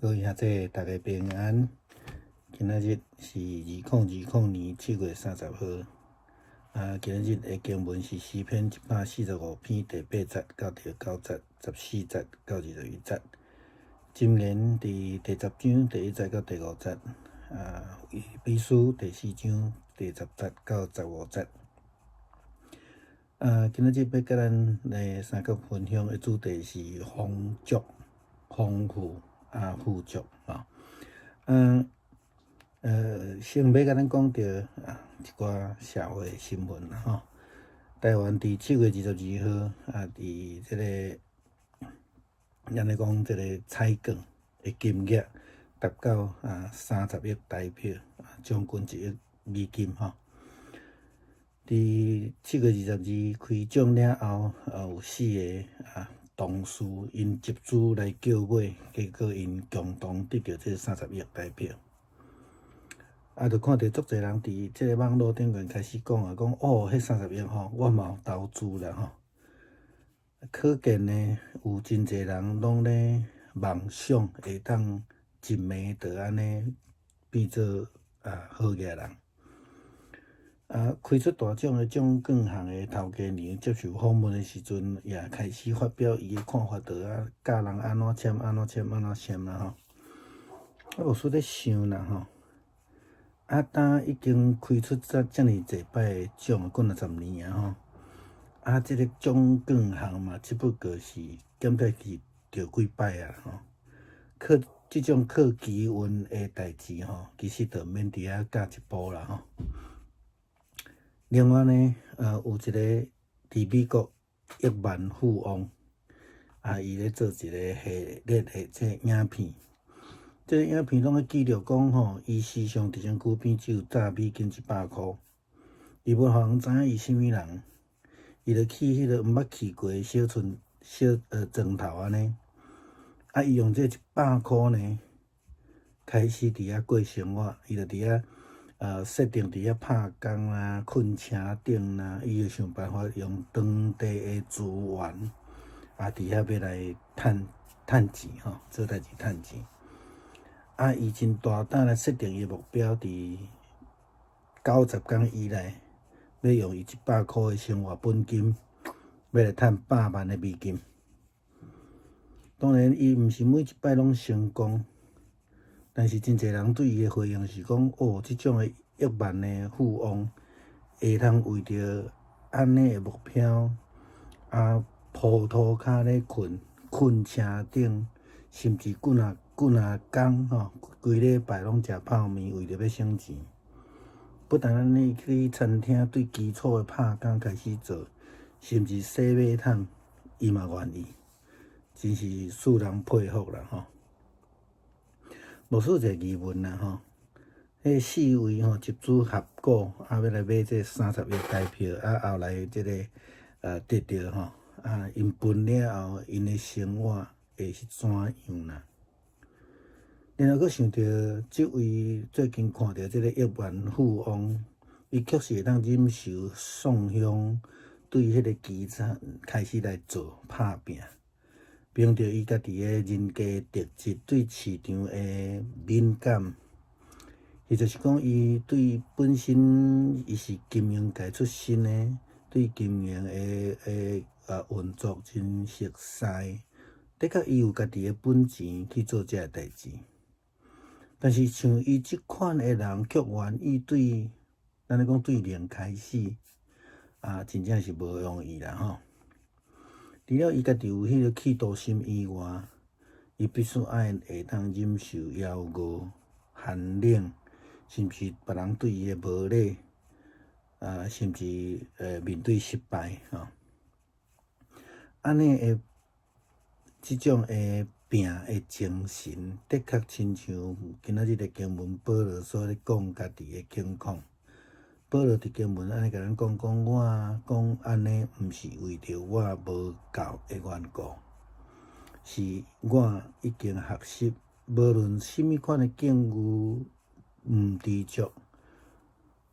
各位兄弟，大家平安。今仔日是2020年7月30號。啊，今仔日的經文是詩篇145篇第八節到第九節、14節到21節。箴言佇第10章第一節到第五節。啊，腓立比書第四章第十節到15節。啊，今仔日欲佮咱來相共分享的主題是豐足、豐富。啊，富足吼，先欲共咱講著啊，一寡社會新聞啦吼。台灣佇7月22號啊，佇這个，按呢講這个彩券的金額達到啊三十億台票，將近1億美金吼。佇七月二十二開獎了後，有四个啊。同事𪜶集資來購買，結果𪜶共同得著這三十億台票。啊，就看著足濟人佇這个網路頂面開始講啊，講哦，彼三十億吼，我嘛有投資啦吼。可見呢，有真濟人攏咧夢想會當一暝就按呢變做啊好額人。啊，開出大獎的獎券行的頭家娘接受訪問的時陣，也開始發表伊的看法，著啊教人按怎簽、按怎簽、按怎簽啦吼。啊，牧師咧想啦吼，啊，當已經開出這遮爾濟擺的獎，幾若十年啊吼，啊，這个獎券行嘛，只不過是減起去著幾擺啊吼。靠這種靠機運的代誌吼，其實就免佇遐教一步啦吼。另外呢，有一个佇美國億萬富翁，啊，伊咧做一个系列的這影片，這个影片攏咧記錄講吼，伊時常佇身軀邊只有紮美金一百箍，伊無予人知影伊啥物人，伊就去彼个毋捌去過的小村小莊頭按呢，啊，伊用這一百箍呢，開始佇遐過生活，伊就佇遐。設定佇遐拍工啦、睏車頂啦，伊就想辦法用當地的資源，啊，佇遐欲來趁趁錢吼，做代誌趁錢。啊，伊真大膽來設定伊的目標，佇90工以內，欲用伊一百箍的生活本金，欲來趁百萬的美金。當然，伊毋是每一擺攏成功。但是真濟人對伊的回應是講：哦，這種的億萬的富翁，會通為著按呢的目標，啊，鋪塗跤咧睏，睏車頂，甚至幾若幾若工吼，規禮拜攏食泡麵，為著欲省錢。不但按呢去餐廳對基礎的拍工開始做，甚至洗馬桶，伊嘛願意，真是使人佩服啦吼。牧師有一个疑問啦吼，彼四位吼集資合股，啊，欲來買這三十億台票，啊，後來這个得著吼，啊，𪜶分了後，𪜶的生活會是怎樣啦？然後閣想著這位最近看著這个億萬富翁，伊確實會當忍受送鄉，對彼个基層開始來做拍拚。憑著伊家己的人格特質，對市場的敏感，或者是講伊對本身伊是金融界出身的，對金融的運作真熟悉，的確伊有家己的本錢去做這个代誌。但是像伊這款的人，卻願意對，咱咧講對零開始，啊，真正是無容易啦吼。除了伊家己有彼个企圖心以外，伊必須愛會當忍受枵餓、寒冷，甚至別人對伊的無禮，啊，甚至面對失敗吼。按呢的這種的拚的精神，的確親像今仔日的經文保羅所咧講家己的境況。保羅佇經文按呢共咱講，講我講按呢，毋是為著我無夠的緣故，是我已經學習，無論啥物款的境遇，毋知足，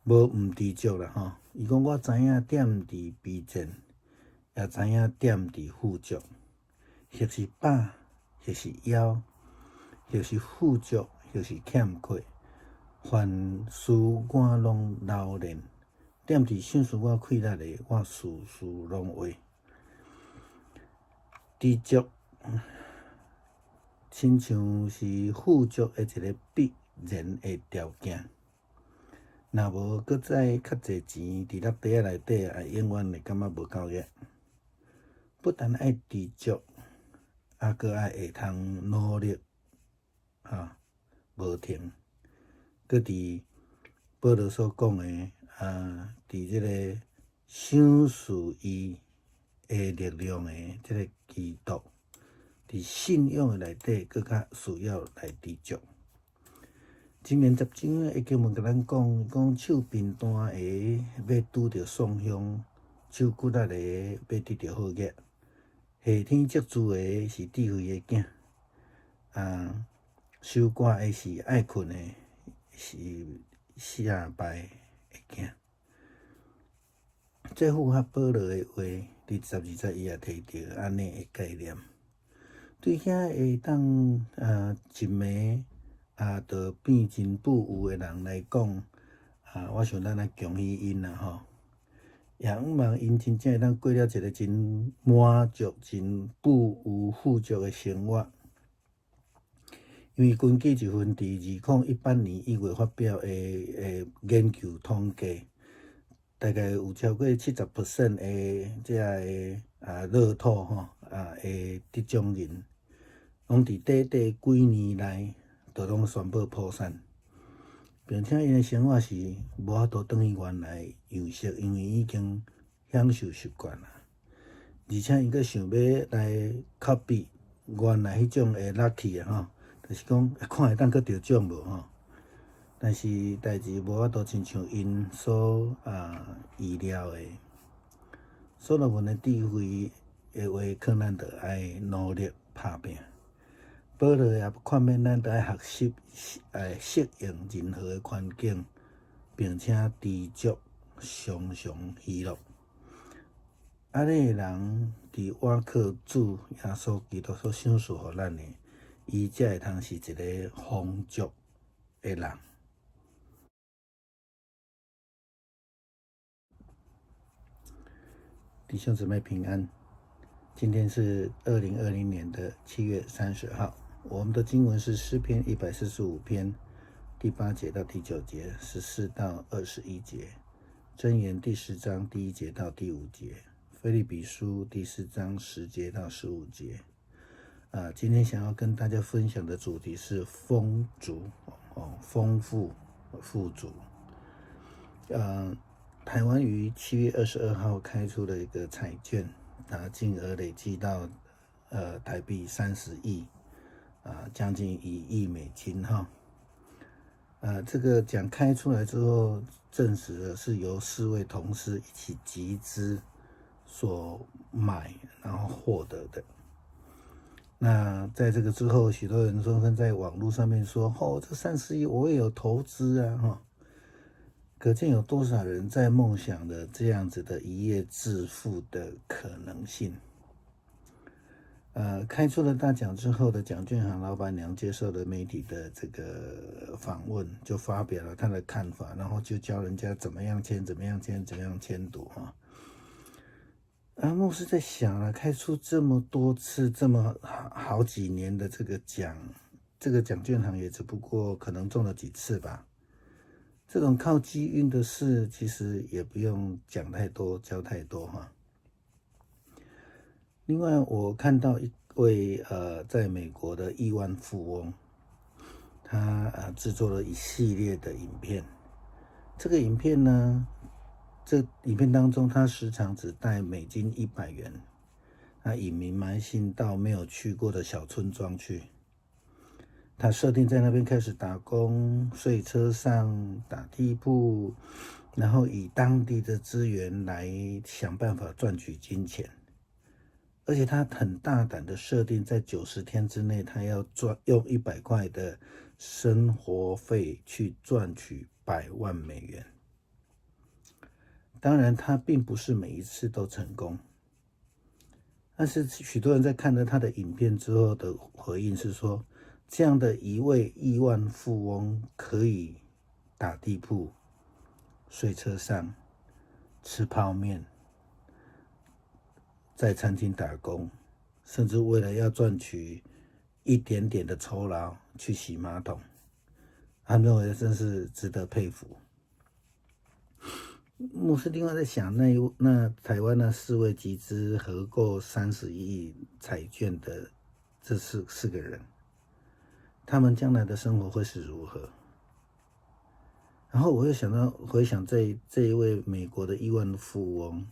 無毋知足啦吼。伊講我知影踮佇卑賤，也知影踮佇富足，或是飽，或是枵，或是富足，或是欠缺，凡事我攏老練。踮佇賞賜我氣力的，我事事攏會。知足，親像是富足的一个必然的條件。若無閣再較濟錢佇落袋仔內底，也永遠會感覺無夠額。不但愛知足，啊，閣愛會通努力，哈，無停。閣佇保羅所講的，啊，佇這個賞賜伊的力量的這个基督，佇信仰的內底，閣較需要來知足。箴言10章的經文共咱講，講手貧惰的欲拄著喪凶，手骨力的欲得著好額。後天積資的是智慧的囝，啊，守寡的是愛睏的，是下敗的囝。這符合保羅的話，佇12節伊也提著按呢的概念。對遐會當啊一暝啊，就變真富有的人來講，啊，我想咱愛恭喜𪜶啦吼。也向望𪜶真正會當過了一个真滿足、真富有、富足的生活。因為根據一份佇2018年1月發表的研究統計，大概有超過70% 的這个啊樂透吼啊的得獎人，攏佇短短幾年內就攏宣布破產，並且𪜶的生活是無法度轉去原來樣式，因為已經享受習慣啦。而且𪜶閣想欲來 copy 原來彼種的 lucky 啊吼，就是講看會當閣得獎無吼。但是代誌無法度親像𪜶所啊預料的。所羅門的智慧的話，勸咱著愛努力拍拚。保羅也勸勉咱著愛學習適應任何的環境，並且知足，常常喜樂。按呢的人，佇倚靠主耶穌基督所賞賜予咱的，伊才會通是一个豐足的人。弟兄姊妹平安，今天是2020年的7月30號，我們的經文是詩篇145篇第8節到第9節，14到21節，箴言第10章第1節到第5節，腓立比書第4章10節到15節。啊，今天想要跟大家分享的主題是豐足哦，豐富富足。台灣於7月22號開出了一個彩券，啊，金額累計到台幣30億，啊，將近1億美金哈。這個獎開出來之後，證實了是由四位同事一起集資所買，然後獲得的。那在這個之後，許多人紛紛在網絡上面說：“哦，這30億我也有投資啊！”哈。可見有多少人在夢想的這樣子的一夜致富的可能性。開出了大獎之後的獎券行老闆娘接受了媒體的這個訪問，就發表了她的看法，然後就教人家怎麼樣簽，怎麼樣簽，怎麼樣簽賭哈。啊，牧師在想啊，開出這麼多次、這麼好幾年的這個獎，這個獎券行也只不過可能中了幾次吧。這種靠機運的事，其實也不用講太多、教太多哈。另外，我看到一位在美國的億萬富翁，他製作了一系列的影片。這個影片呢，這影片當中，他時常只帶美金100元，他隱名埋姓到沒有去過的小村莊去。他設定在那邊開始打工，睡車上，打地鋪，然後以當地的資源來想辦法賺取金錢。而且他很大膽的設定，在90天之內，他要賺用100塊的生活費去賺取100萬美元。當然，他並不是每一次都成功。但是許多人在看了他的影片之後的回應是說，這樣的一位億萬富翁可以打地鋪、睡車上、吃泡麵，在餐廳打工，甚至為了要賺取一點點的酬勞去洗馬桶，他們認為真是值得佩服。牧師另外在想，那台灣那四位集資合購31億彩券的這四個人，他們將來的生活會是如何？然後我又想到回想這一位美國的億萬富翁，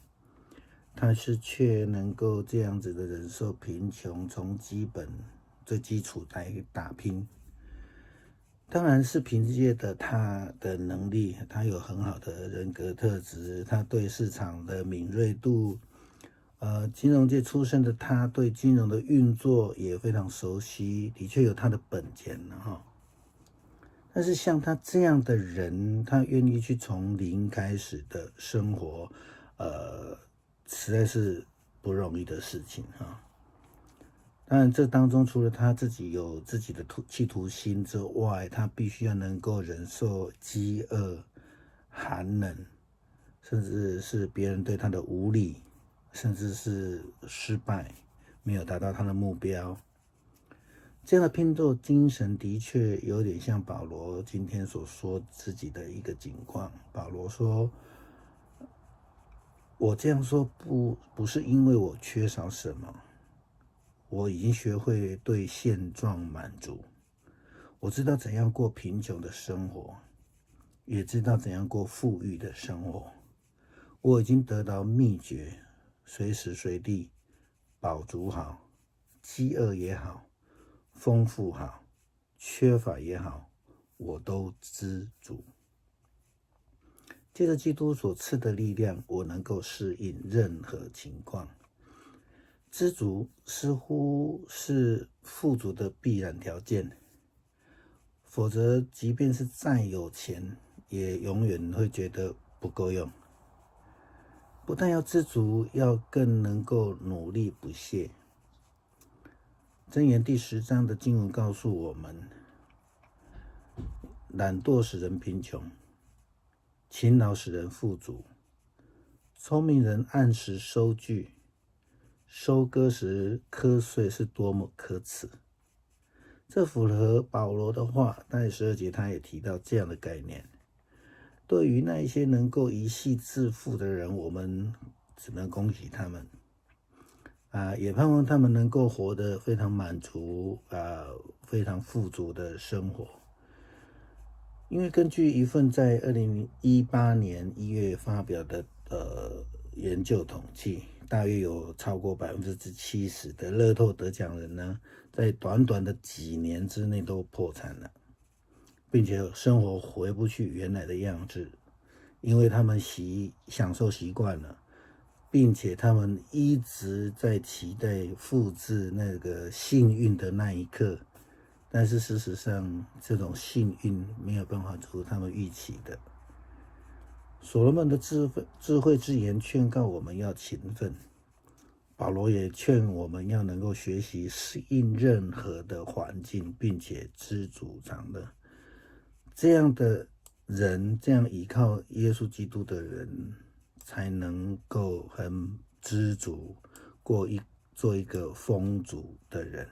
他是卻能夠這樣子的忍受貧窮，從基本最基礎來打拼。當然是憑借的他的能力，他有很好的人格特質，他對市場的敏銳度，金融界出身的他對金融的運作也非常熟悉，的確有他的本錢哈。但是像他這樣的人，他願意去從零開始的生活，實在是不容易的事情哈。當然，這當中除了他自己有自己的企圖心之外，他必須要能夠忍受飢餓、寒冷，甚至是別人對他的無禮，甚至是失敗，沒有達到他的目標。這樣的拼搏精神的確有點像保羅今天所說自己的一個境況。保羅說：“我這樣說不是因為我缺少什麼。我已經學會對現狀滿足，我知道怎樣過貧窮的生活，也知道怎樣過富裕的生活。我已經得到秘訣，隨時隨地飽足好，飢餓也好，豐富好，缺乏也好，我都知足。借著基督所賜的力量，我能夠適應任何情況。”知足似乎是富足的必然條件，否則即便是再有錢，也永遠會覺得不夠用。不但要知足，要更能夠努力不懈。箴言第10章的經文告訴我們：懶惰使人貧窮，勤勞使人富足。聰明人按時收據，收割時瞌睡是多麼可恥！這符合保羅的話，在12節他也提到這樣的概念。對於那一些能夠一夕致富的人，我們只能恭喜他們，啊，也盼望他們能夠活得非常滿足啊，非常富足的生活。因為根據一份在2018年1月發表的研究統計，大約有超過70%的樂透得獎人呢，在短短的幾年之內都破產了，並且生活回不去原來的樣子，因為他們享受習慣了，並且他們一直在期待複製那個幸運的那一刻，但是事實上，這種幸運沒有辦法如他們預期的。所羅門的智慧之言勸告我們要勤奮，保羅也勸我們要能夠學習適應任何的環境，並且知足常樂。這樣的人，這樣依靠耶穌基督的人，才能夠很知足，做一個豐足的人。